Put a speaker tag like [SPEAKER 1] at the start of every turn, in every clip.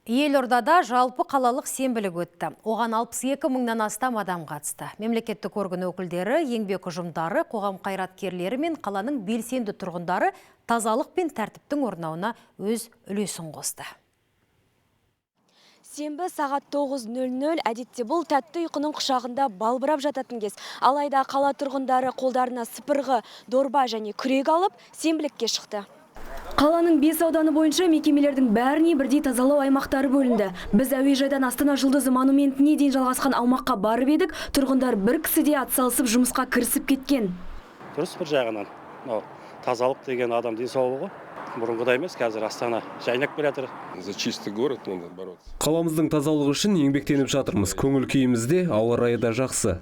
[SPEAKER 1] Елордада жалпы қалалық сенбілік өтті. Оған 62 мыңнан астам адам қатысты. Мемлекеттік орган өкілдері, еңбек ұжымдары, қоғам қайраткерлері мен қаланың белсенді тұрғындары тазалық пен тәртіптің орнауына өз үлесін қосты.
[SPEAKER 2] Сенбі сағат 9:00, әдетте бұл тәтті ұйқының құшағында балбырап жататын кез. Алайда қала тұрғындары қолдарына сыпырғы, дорба және күрек алып, сенбілікке шықты. Қаланың 5 ауданы бойынша мекемелердің бәріне бірдей тазалау аймақтары бөлінді. Біз әуежайдан Астана жұлдызы монументіне дейін жалғасқан аумаққа барып едік, тұрғындар бір кісідей атсалысып жұмысқа кірісіп кеткен.
[SPEAKER 3] Дұрыс, бір жағынан. Мынау тазалық деген адам денсаулығы ғой. Бұрынғыдай емес, қазір Астана жайнап келе жатыр.
[SPEAKER 4] За чистый город надо бороться.
[SPEAKER 5] Қаламыздың тазалығы үшін еңбектеніп жатырмыз. Көңіл күйіміз де, ауа райы да жақсы.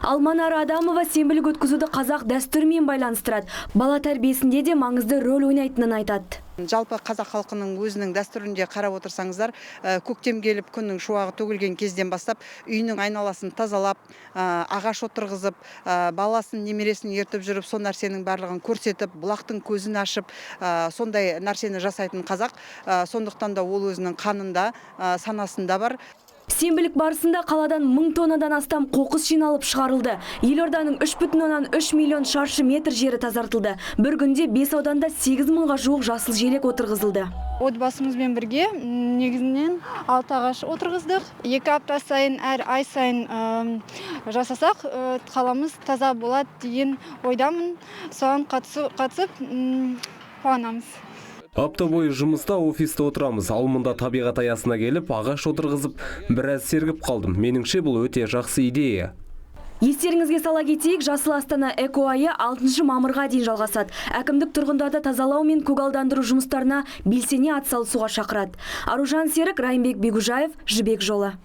[SPEAKER 2] Ал Манара Адамова сенбілік өткізуді қазақ дәстүрімен байланыстырады. Бала тәрбиесінде де маңызды рөл ойнайтынын айтады.
[SPEAKER 6] Жалпы қазақ халқының өзінің дәстүрінде қарап отырсаңыздар, көктем келіп, күннің шуағы төгілген кезден бастап үйінің айналасын тазалап, ағаш отырғызып, баласын, немересін ертіп жүріп, сол нәрсенің барлығын көрсетіп, бұлақтың көзін ашып, сондай нәрсені жасайтын қазақ. Сондықтан да ол өзінің қанында, санасында бар.
[SPEAKER 2] Сенбілік барысында қаладан 1000 тоннадан астам қоқыс жиналып шығарылды. Елорданың 3,3 миллион шаршы метр жері тазартылды. Бір күнде 5 ауданда 8 мыңға жуық жасыл желек отырғызылды.
[SPEAKER 7] Отбасымызбен бірге негізінен 6 ағаш отырғыздық. 2 апта сайын, әр ай сайын жасасақ, қаламыз таза болады деген ойдамын. Соған қатысып, қуанамыз.
[SPEAKER 5] Апта бойы жұмыста, офисте отырамыз. Ал мұнда табиғат аясына келіп, ағаш отырғызып, біраз сергіп қалдым. Меніңше, бұл өте жақсы идея.
[SPEAKER 2] Естеріңізге сала кетейік, Жасыл Астана эко айы 6 мамырға дейін жалғасады. Әкімдік тұрғындарды тазалау мен көгалдандыру жұмыстарына белсене атсалысуға шақырады. Аружан Серік, Райымбек Бегужаев, Жібек жолы.